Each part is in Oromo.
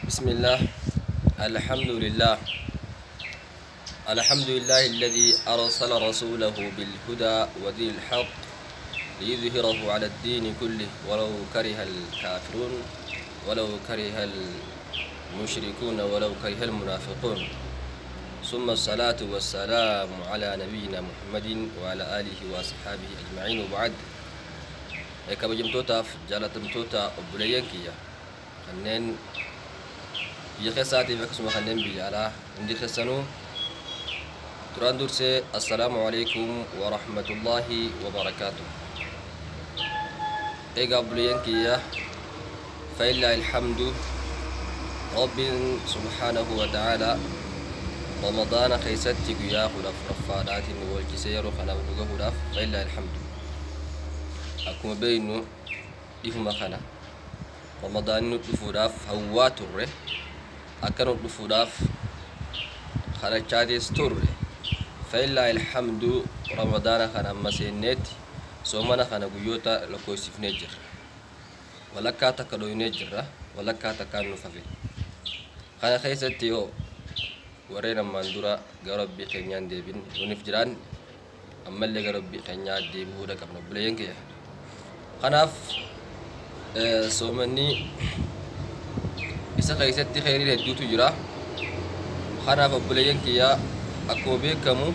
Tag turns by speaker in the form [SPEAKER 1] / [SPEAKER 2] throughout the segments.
[SPEAKER 1] بسم الله، الحمد لله، الحمد لله الذي أرسل رسوله بالهدى ودين الحق ليظهره على الدين كله ولو كره الكافرون ولو كره المشركون ولو كره المنافقون، ثم الصلاة والسلام على نبينا محمد وعلى آله وصحابه أجمعين، وبعد. Kabajamtootaaf jaalatamtoota obboleeyyan kiyya kanneen biyya keessaatiif akkasuma kanneen biyya alaa hundi keessanuu, duraan dursee assalaamu alaikum warahmatullaahi wabarakaatu. Egaa obboleeyyan kiyya, فلله الحمد, rabbiin subhaanahu wa ta'aalaa Ramadaana keessatti guyyaa 14ffaadhaatiin nu oolchisee yeroo kanaaf nu gahuudhaaf فلله الحمد. Akkuma beeynu dhifuma kana Ramadaanni nu dhufuudhaaf hawwaa turre, akka nu dhufuudhaaf kadhachaatis turre. فلله الحمد, Ramadaana kana amma seenneetti soomana kana guyyoota lakkoofsifnee jirra. Walakkaa takka dhoynee jirra, walakkaa takkaan nuuf hafe. Kana keessatti yoo warreen ammaan dura gara Rabbii keenyaan deebin nuniif jiraan, ammallee gara Rabbii keenyaa deebi'uudha qabna, obboleeyyan kiyya. Kanaaf soomanni isa keessatti kheyriin hedduutu jira. Kanaaf obboleeyyan kiyya, akkuma beekamu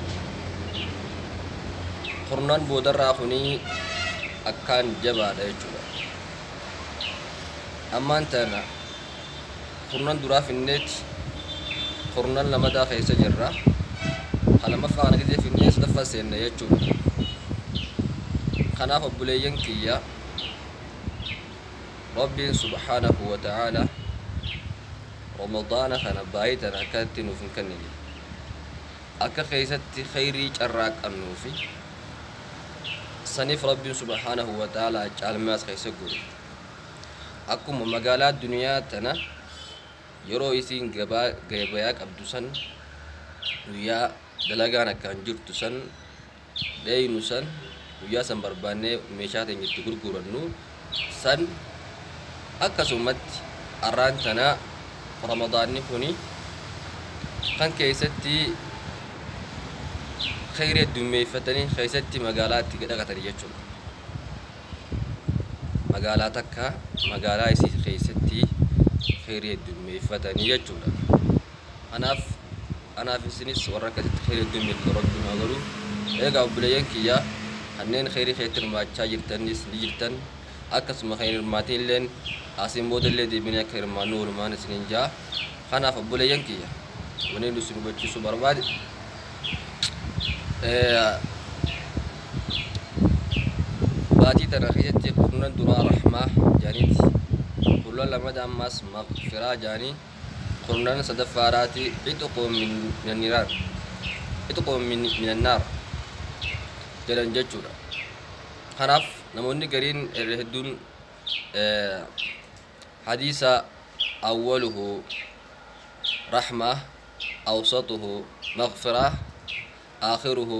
[SPEAKER 1] kurnaan boodarraa kunii akkaan jabaadha jechuudha. Ammaan tana kurnan duraa finneeti kurnan lamadaa keessa jirra. Ka lammaffaa kana gisee finnee sadaffaa seenna jechuudha. Kanaaf obboleeyyan kiyya, Rabbiin subhaanahu wa ta'aalaa Ramadaana kana baay'ee tana akkanatti nuuf hin kennine akka keessatti khayrii carraaqannuufi saniif Rabbiin subhaanahu wa ta'aalaa caalmaas keessa godhe. Akkuma magaalaa duniyaa tana yeroo isiin gabaa gabayaa qabdu san, guyyaa dalagaan akkaan jirtu san dheeynu san, guyyaa san barbaannee meeshaa teenya itti gurgurannu san, akkasumatti arraan tana Ramadaanni kuni kan keessatti khayrii heddummeeffatanii keessatti magaalaa itti dhaqatanii jechuudha. Magaalaa takka magaalaa isii keessatti khayrii heddummeeffatanii jechuudha. Kanaaf anaaf isinis warra akkasitti khayrii heddummeeffatu Rabbiin haa godhu. Egaa obboleeyyan kiyya, kanneen khayrii keessatti hirmaachaa jirtanis ni jirtan, akkasuma kan hin hirmaatin illeen asiin booda illee deebinee akka hirmaannu walumaan isiniin jaa. Kanaaf obboleeyyan kiyya, wanni nu isin hubachiisuu barbaade baatii tana keessatti kurnan duraa rahmaa jaaniiti, kurnan lamada ammaas maghfiraa jaanii, kurnan sadaffaadhaati عتق من النيران، عتق من النار jedhan jechuudha. Kanaaf namoonni gariin irra hedduun hadiisa أوله رحمة، أوسطه مغفرة، آخره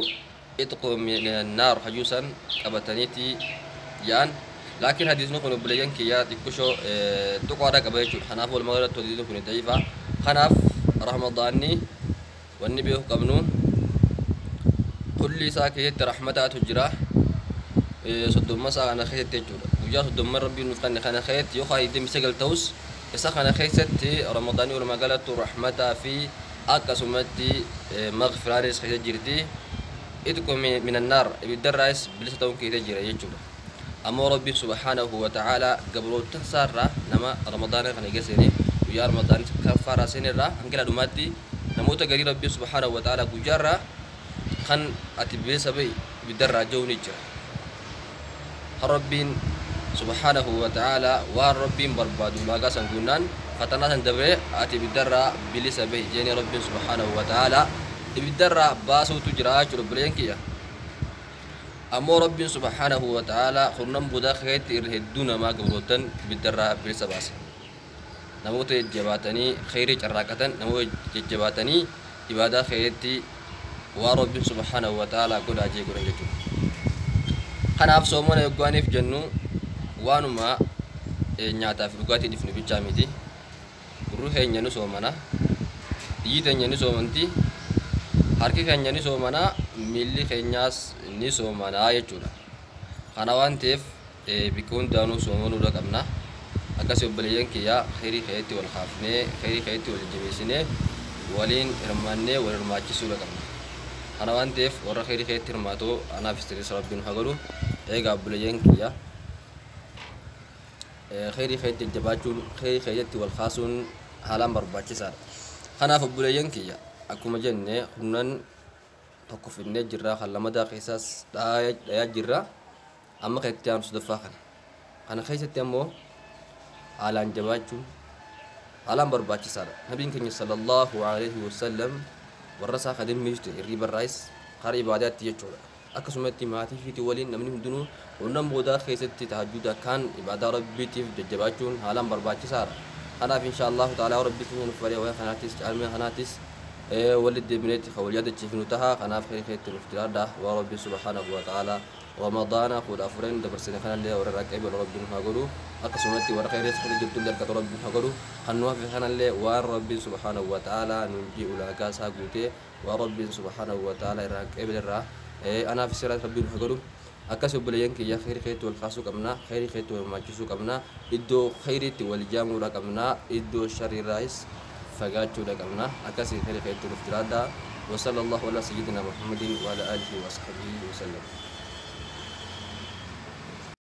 [SPEAKER 1] عتق من النار hajuusan qabataniiti ja'an. Laakiin hadiisni kun, obboleeyyan kiyya, xiqqishoo tuqaadha qaba jechuudha. Kanaaf walumaa galatti hadiisni kun da'iifa. Kanaaf Ramadaanni wanni beeku qabnu kulli isaa keessatti rahmataatu jira, 30 isaa kana keessatti jechuudha. Guyyaa 30 Rabbiin nuuf kenne kana keessatti yookaan 29 ta'us, isa kana keessatti Ramadaanni walumaa galatti rahmataa fi akkasumatti maghfiraanis keessa jirti, عتق من النار ibiddarraayis bilisa ta'uun keessa jira jechuudha. Ammoo Rabbiin subhaanahu wa ta'aalaa gabroota isaarraa nama Ramadaana kana eega seene, guyyaa Ramadaanii kaffaaraa seenerraa hanga dhumaatti namoota garii Rabbiin subhaanahu wa ta'aalaa guyyaarraa kan ati bilisa ba'i ibiddarraa jiru ni jira. Kan Rabbiin subhaanahu wa ta'aalaa waan Rabbiin barbaadu ulaagaa san guunnaan fatanaa san dabree ati ibiddarraa bilisa bahi jeeni Rabbiin subhaanahu wa ta'aalaa ibiddarraa baasuutu jira jechuudha, obboleeyyan kiyya. Ammoo Rabbiin subhaanahu wa ta'aalaa kurnan boodaa keessatti irra hedduu namaa gabrootan ibiddarraa bilisa baasa. Namoota jajjabaatanii khayrii carraaqatan, namoota jajjabaatanii ibaadaa keessatti waan Rabbiin subhaanahu wa ta'aalaa godhaa jee godhan jechuudha. Kanaaf soomana yoggaaniif jennu waanuma nyaataa fi dhugaatii dhifnu bichaa miti. Gurra Gurri keenya ni soomana, iyyi teenya ni soomanti, harki keenya ni soomana, miilli keenyaas ni soomana jechuudha. Kana waan ta'eef bikka hundaanuu soomanuudha qabna. Akkasii obboleeyyan kiyyaa, kheyrii keetti wal kaafnee, kheyrii keetti wal jajjabeessinee, waliin hirmaannee wal hirmaachisuudha qabna. Kana waan ta'eef warra kheyrii keetti hirmaatu anaaf isinis Rabbiin haa godhu. Egaa obboleeyyan kiyya, kheyrii keetti jajjabaachuun, kheyrii keetti wal kaasuun haalaan barbaachisaadha. Kanaaf obboleeyyan kiyya, akkuma jenne humnan tokko finnee jirra, kan lamadaa keessaas dhayaa jirra. Amma kan itti aanu sadaffaa kana. Kana keessatti ammoo haalaan jabaachuun haalaan barbaachisaadha. Nabiin keenya sallallahu alaihi wasallam warra isaa kadimmiifte hirriba irraayis karaa ibaadaatti jechuudha. Akkasumatti maatii fiitii waliin namni hundinuu hundan boodaa keessatti tahajjuda kaan ibaadaa Rabbiitiif jajjabaachuun haalaan barbaachisaadha. Kanaaf insha Allahu ta'ala Rabbi keenya nuuf baree waan kanaattis caalmee kanaattis walitti deebineetti kan wal yaadachiifnu taha. Kanaaf khayrii keetti nuuf jiraadha. Waa Rabbi subhaanahu wa ta'ala Ramadaana 14 dabarsine kanallee warra irraa qabu Rabbiin haa godhu. Akkasumatti warra khayrii keessa jirtullee harkatu Rabbiin haa godhu. Kan nu hafe kanallee waan Rabbiin subhaanahu wa ta'ala nuun ji'u ulaagaa isaa guutee waan Rabbiin subhaanahu wa ta'ala irraa qabu irraa anaaf sirraa Rabbiin haa godhu. Akkas obboleeyyan kiyya, khayrii keetti wal kaasuu qabna, khayrii keetti wal hirmaachisuu qabna, iddoo khayriitti wal jaamuudha qabna, iddoo sharriirraayis fagaachuudha qabna. Akkasii khayrii keetti nuuf jiraadha. وصلى الله على سيدنا محمد وعلى آله وصحبه وسلم.